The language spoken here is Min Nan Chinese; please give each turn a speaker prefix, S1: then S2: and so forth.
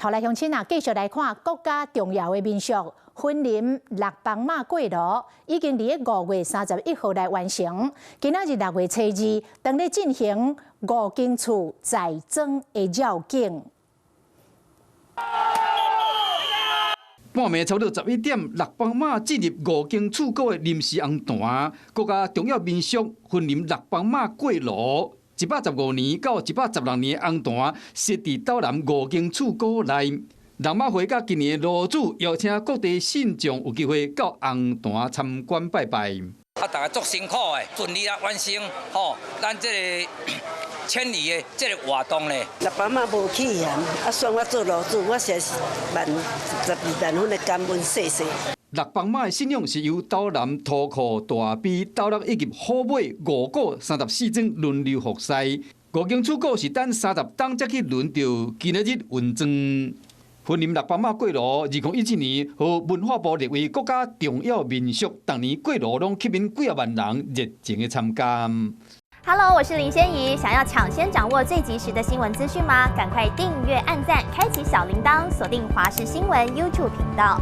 S1: 好來，鄉親啊，繼續來看國家重要的民俗雲林六枋媽過爐，已經佇咧5月31號來完成。今仔日6月初2，當咧進行五間厝在莊的繞境。
S2: 半暝差不多11點，六枋媽進入五間厝閣的臨時紅壇，國家重要民俗雲林六枋媽過爐。115年到116年的紅壇設佇斗南五間厝閣內，人馬會佮今年的爐主邀請各地信眾有機會到紅壇參觀拜拜。
S3: 啊，大家足辛苦的，順利啊完成吼，咱這個遷移的這個活動咧。
S4: 六枋媽無起啊，啊，選我做爐主，我實在是萬12萬分的感恩，謝謝。
S2: 六枋媽的信仰是由斗南塗庫大埤斗六以及虎尾五股34尊輪流服侍。五間厝閣是等30冬才去輪著今仔日運莊。雲林六枋媽過爐，2017年予文化部列為國家重要民俗，逐年過爐攏吸引幾仔萬人熱情的參加。
S5: Hello，我是林仙怡，想要搶先掌握最及時的新聞資訊嗎？趕快訂閱、按讚、開啟小鈴鐺，鎖定華視新聞 YouTube 頻道。